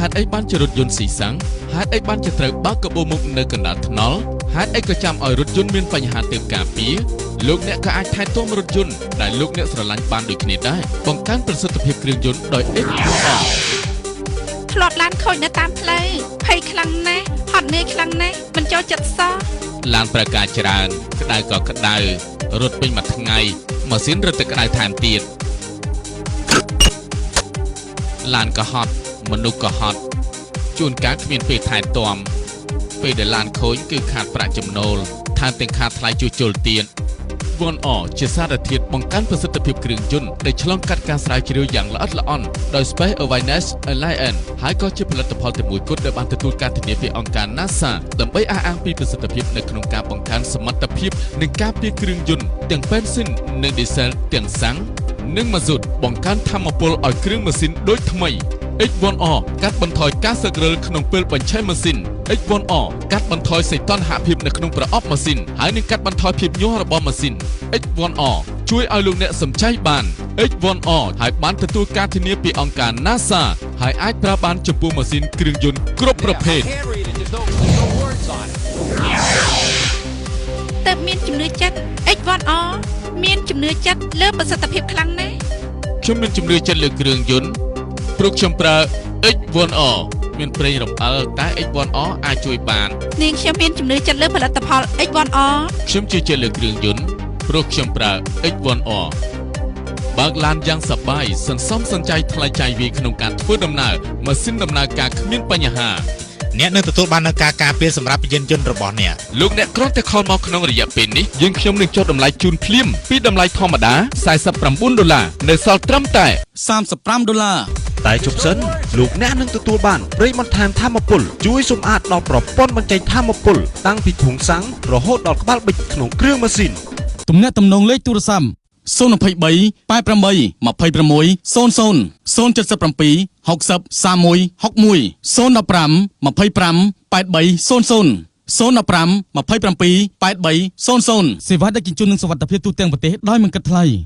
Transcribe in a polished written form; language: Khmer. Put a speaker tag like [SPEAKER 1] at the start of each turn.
[SPEAKER 1] ហេតុអីបានជារថយន្តស៊ីសាំងហេតុអីបានជាត្រូវបើកកាបូមុខនៅកណ្ដាលថ្នល់ហេតុអីក៏ចាំឲ្យរថយន្តមានបញ្ហាទើបការពារលោកអ្នកក៏អាចថែទាំរថយន្តដែលលោកអ្នកស្រឡាញ់បានដូចគ្នាដែរបង្កើនប្រសិទ្ធភាពគ្រឿងយន្តដោយ X1R
[SPEAKER 2] ធ្លាប់ឡានខូចនៅតាមផ្លូវភ័យខ្លាំងណាស់ហត់នឿយខ្លាំងណាស់មិនចូលចិត្តសោះ
[SPEAKER 1] ឡានប្រើការច្រើនក្តៅក៏ក្តៅរត់ពេញមួយថ្ងៃម៉ាស៊ីនរត់តែក្តៅថែមទៀតឡានក៏ហត់មនុស្សក៏ហត់ជួនកាលគ្មានពេលថែទាំពេលដែលឡានខូចគឺខាតប្រាក់ចំណូលថែមទាំងខាតថ្លៃជួសជុលទៀត 1R ជាសារធាតុបង្កើនប្រសិទ្ធភាពគ្រឿងយន្តដែលឆ្លងកាត់ការស្រាវជ្រាវយ៉ាងល្អិតល្អន់ដោយ Space Awareness Alliance ហើយក៏ជាផលិតផលតែមួយគត់ដែលបានទទួលការធានាពីអង្គការ NASA ដើម្បីអះអាងពីប្រសិទ្ធភាពនៅក្នុងការបង្កើនសមត្ថភាពនិងការពារគ្រឿងយន្តទាំងបេនស៊ីននិងឌីសែលទាំងសាំងនិងម៉ាស៊ូតបង្កើនថាមពលឲ្យគ្រឿងម៉ាស៊ីនដូចថ្មី X1R កាត់បន្ថយការសឹករឹលក្នុងពេលបញ្ឆេះម៉ាស៊ីន X1R កាត់បន្ថយសីតុណ្ហភាពនៅក្នុងប្រអប់ម៉ាស៊ីនហើយនឹងកាត់បន្ថយភាពញ័ររបស់ម៉ាស៊ីន X1R ជួយឲ្យលោកអ្នកសំចៃបាន X1R ហើយបានទទួលការធានាពីអង្គការ NASA ហើយអាចប្រើបានចំពោះម៉ាស៊ីនគ្រឿងយន្តគ្រប់ប្រភេទ
[SPEAKER 3] I can't read it. There's no words on it.
[SPEAKER 2] ទើបមានជំនឿចិត្ត X1R មានជំនឿចិត្តលើប្រសិទ្ធភាពខ្លាំងណាស់
[SPEAKER 1] ខ្ញុំមានជំនឿចិត្តលើគ្រឿងយន្តព្រោះខ្ញុំប្រើ X1R មានប្រេងរំអិលតែ X1R អាចជួយបាន
[SPEAKER 2] នាងខ្ញុំមានជំនឿចិត្តលើផលិតផល X1R
[SPEAKER 1] ខ្ញុំជឿជាក់លើគ្រឿងយន្តព្រោះខ្ញុំប្រើ X1R បើកឡានយ៉ាងសប្បាយសន្សំសំចៃថ្លៃចាយវាយក្នុងការធ្វើដំណើរម៉ាស៊ីនដំណើរការគ្មានបញ្ហា
[SPEAKER 4] អ្នកនឹងទទួលបាននូវការការពារសម្រាប់យានយន្តរបស់អ្នក
[SPEAKER 1] លោកអ្នកគ្រាន់តែcall មកក្នុងរយៈពេលនេះយើងខ្ញុំនឹងចុះតម្លៃជូនភ្លាមពីតម្លៃធម្មតា49ដុល្លារនៅសល់ត្រឹមតែ
[SPEAKER 5] 35ដុល្លារ
[SPEAKER 6] តែជប់សិនលោកអ្នកនឹងទទួលបានប្រេងបន្ថែមថាមពលជួយសម្អាតដល់ប្រព័ន្ធបញ្ចេញថាមពលតាំងពីធុងសាំងរហូតដល់ក្បាលប៊ិចក្នុងគ្រឿងម៉ាស៊ីន
[SPEAKER 5] ទំនាក់ទំនងលេខទូរស័ព្ទ023 88 26 00 077 60 31 61 015 25 83 00 015 27 83 00សេវាដឹកជញ្ជូននិងសុវត្ថិភាពទូទាំងប្រទេសដោយមិនគិតថ្លៃ។